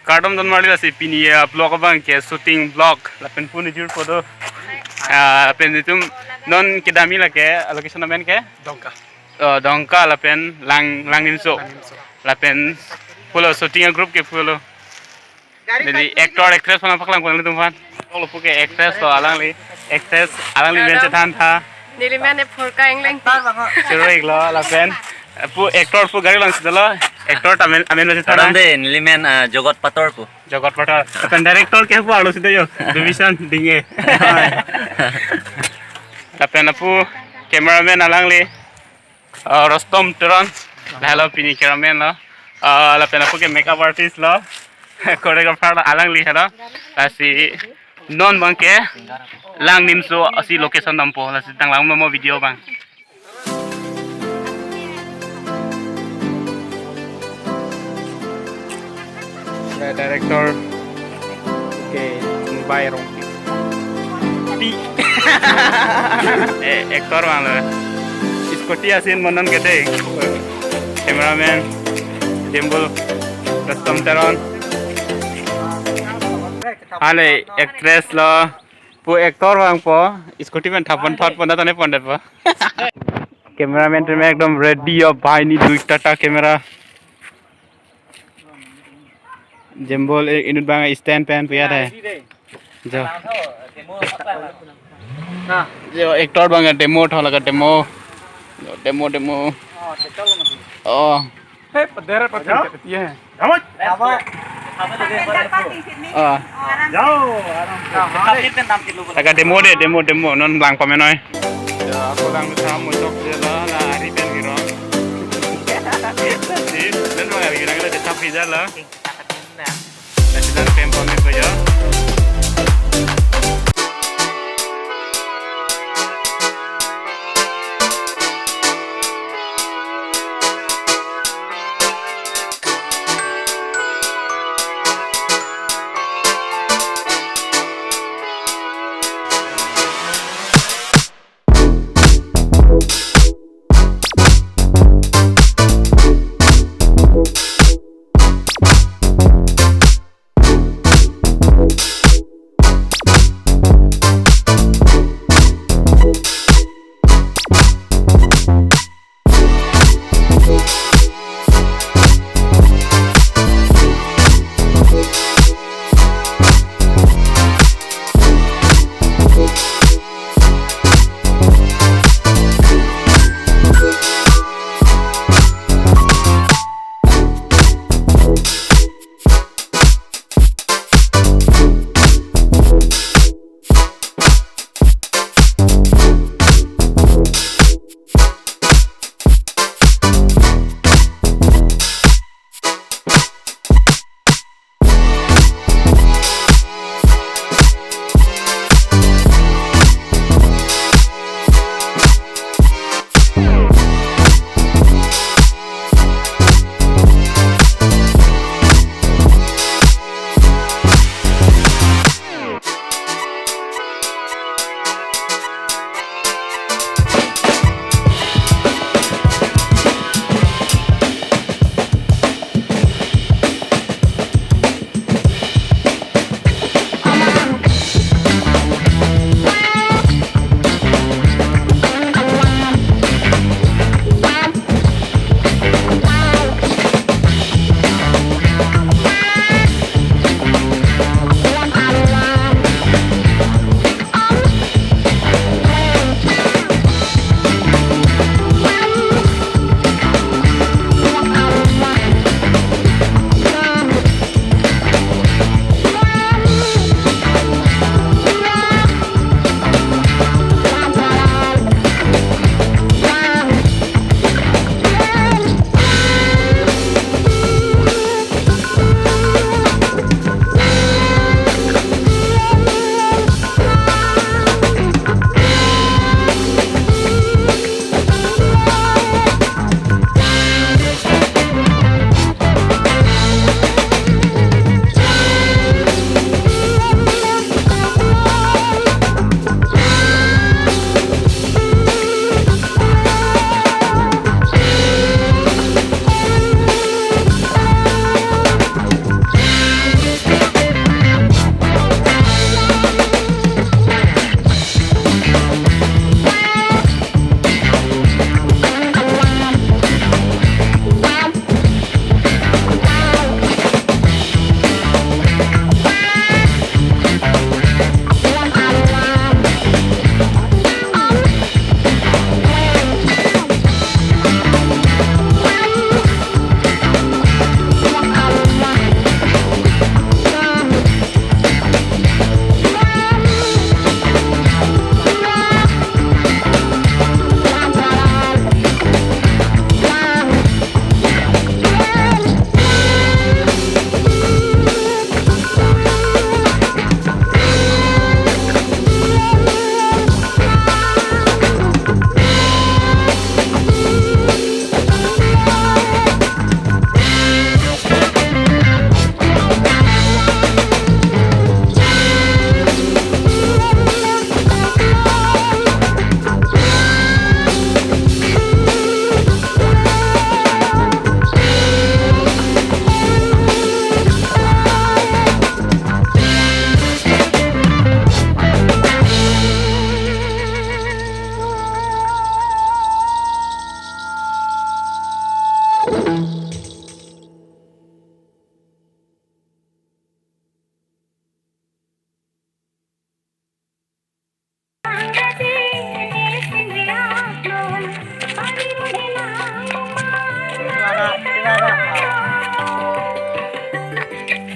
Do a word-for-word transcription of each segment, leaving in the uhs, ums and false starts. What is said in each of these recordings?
Kardom don marli, lasi pini, ah, vlog abang ke shooting vlog lapen puni jur podo. Ah, lapen itum non kedamji lake, ah, location amen ke? Dongka. Oh, Dongka lapen Lang, Langnimso. Langnimso. Lapen pulo shooting a group ke pulo. Jadi actor actress aphan paklang pon itum aphan. Kalau puke actress lo alangli, actress alangli men chethan tha. Neli men e Phurka Engleng. Chiro iklo lapen pu actor pu gari lang sitelo. Actor ta amen, amen men chethan. Kardom de, neli men, ah, Jogot Pator pu. Jogot Pator. Lapen director ke pu arlo sitelo. Division Dinge. Lapen apu cameraman alangli, ah, Rostom Teron. Lahelo pini cameraman lo. Ah, lapen apu ke makeup artist lo. Choreographer lo alangli helo. Lasi non abang ke Langnimso si location dampo. Lasi tanglang mo video abang. Director. Okay, Mumbai Rongpi. Pi. Eh, actor abang lo. Scooty asin monon gede. Cameraman Jembol, Rostom Teron. Ale actress lo. Pu actor abang po, scooty pen thap pon thot pon tane pon det po. Cameraman team ekdom ready ya bhai, ni dui Tata camera. Jembol, eh, inut abang stand pen pu ya dei. Jo. Jo, actor abang demo tho laga demo. Jo, demo, demo. Oh. He, pederet, pederet, iya. Damai. Apa? Apa tadi, apa tadi? Ah. Jauh, aram. Laga demo dei, demo, demo. Non lang pamenoi. Ya, ako lang sa mo chok dia la, la ari pen giro. Si, dan mga giro nila de tapi jala. National pem pame ko ya.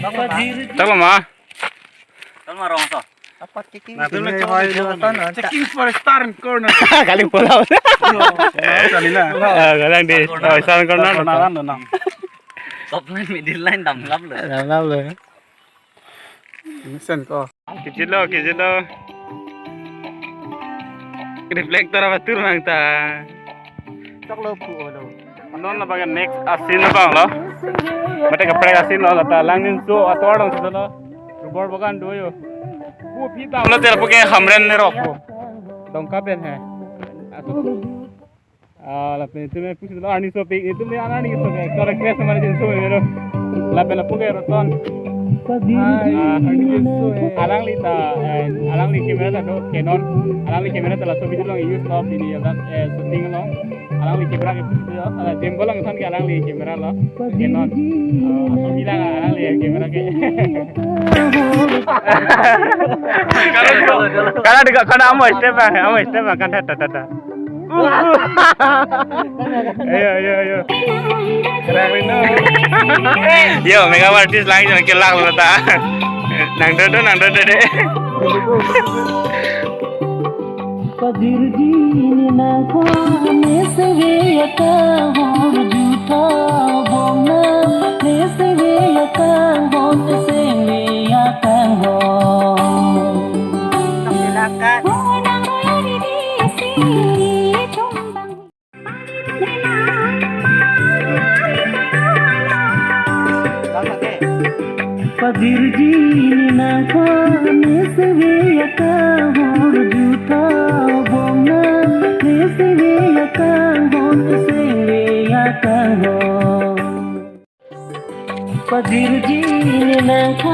Tanglo ma? Tanglo ma rong so. Apat kiki. Nah, tuh, ini lo, hoi, coba lo, coba. Checking for a star in corner. Galing pulau. Kali na. Ah, galang di. Oh, star in corner. Corner na. Top line, middle line, damlap lo. Damlap lo. Mesen ko. Kijilo, kijilo. Reflector apa tur mang ta? Choklo pu olo. Non labang next a-scene labang lo. Mate kaprek a-scene lo, lata Langninso atovar along si lo. Rubber bagan do yo. Pu phi damlo tel pu ke Hamren nerok pu. Dongka pen he. Aso. Ah, lapen itum pusi lo arni sopik, itum ya arni sopik. Kalau crash sama aja so ya. Lapen lapu ke Roton. Ah, arni so ya. Alangli ta, eh, alangli camera ta do Canon. Alangli camera ta laso video along use lo, video ya, eh, shooting lo. Alangli camera ke pusi lo. Ala jembo lang than ke alangli camera lo. Canon. Ah, so bilang alangli camera ke. Kalau, kalau dekat kana amo step bang, amo step bang kan tata tata. Ayo, ayo, ayo. Keren, Rino. Yo, makeup artist lang jong kelak lo ta. Nang dodo, nang dodo de. Pajirji ne nangkha ne seve ya kanghon juta bong na, ne seve ya kanghon, ne seve ya kanghon. Pajirji ne nangkha ne seve ya kanghon juta bong na, ne seve ya kanghon, ne seve ya kanghon. Pajirji ne nangkha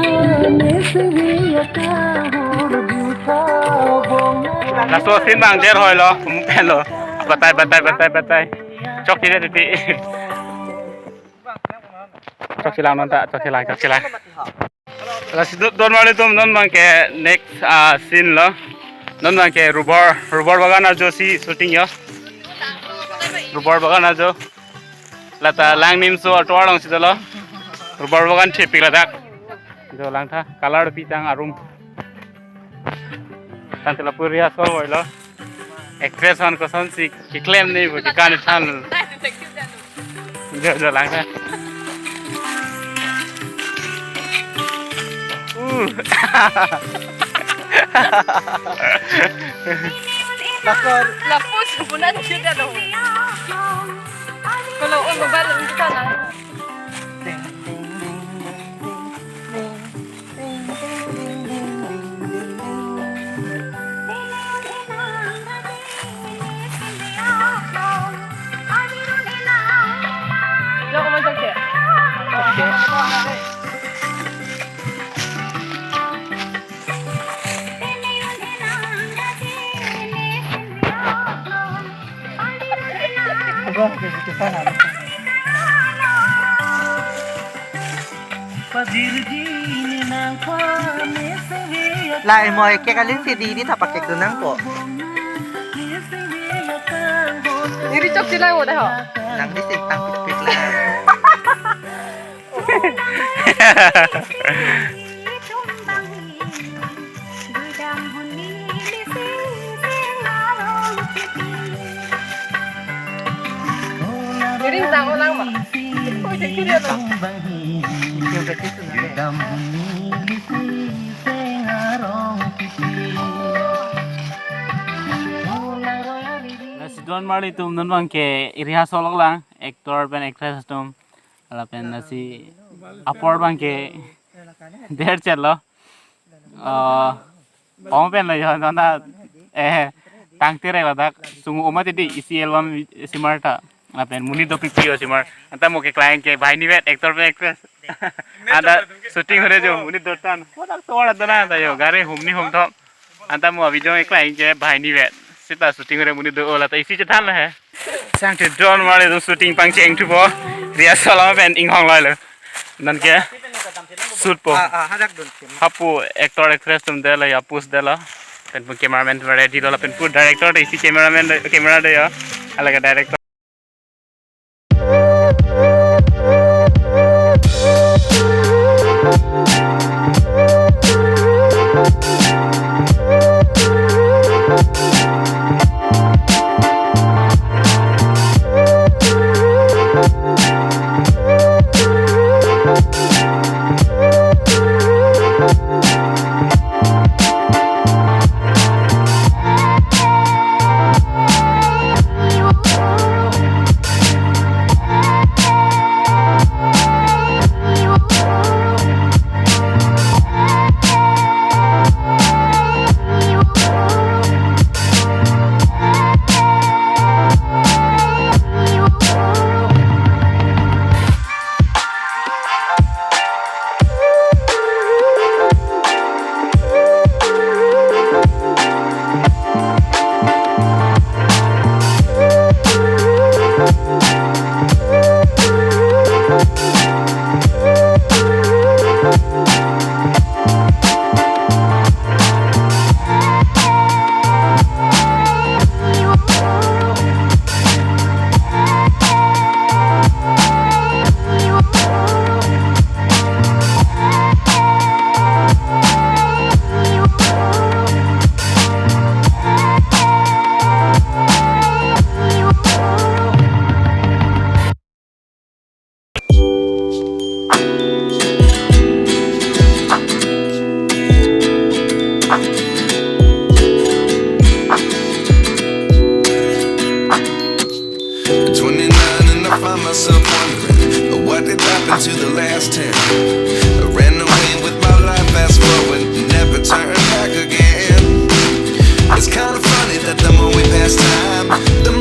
ne seve ya kanghon juta bong na. Laso scene bang der hoi lo, kum pen lo. Batai, batai, batai, batai. Chok titi. Chok silang non ta, chok silang, chok silang. Lasi do-, don mali tum non bang ke next, ah, scene lo. Non bang ke rubber, rubber bagan ajo si shooting yo. Rubber bagan ajo. Lata Langninso atovar along si lo. Rubber bagan thepik ladak. Jo langtha, color pitang arum. Tangte lapu rehearsal hoi lo. Actress aphan kosonsi keklem ne bo kekan than. Jo, jo langtha. Uh. Pastor. Lapu sebulan kita dong. Kalau on mobile kita na. La emo ekek aling si di di thapak kek dunang ko. Iri chok silai mo dah ho. Nang di si tang pik pik la. Ring tang ulang ma. Oi, cek kiri atau? Lasi don marli atum non bang ke rehearsal lang, actor pen actress atum. Lapen lasi apor bang ke der chelo. Oh, pong pen lo yo, nona, eh, tangte rek ladak, sungu oma titi isi album simar ta. Lapen monit dopikpi yo simar. Anta mo keklang ke banghini vet actor pen actress. Anta shooting hore jo monit dotan. Wadak to wadak dona anta yo, gari humni humthom. Anta mo abijong keklang ke banghini vet. Sita shooting hore monit do, oh, lata isi chethan lo he. Sangte don mari do shooting pangcheng thupo. Rehearsal pen inghong loi lo. Non ke shoot po. Ah, ah, hadak dun. Hapu actor actress atum delo, ya pus delo. Pen pu cameraman ready lo, pen pu director de isi cameraman de, camera de ya. Alaga director. to the last ten.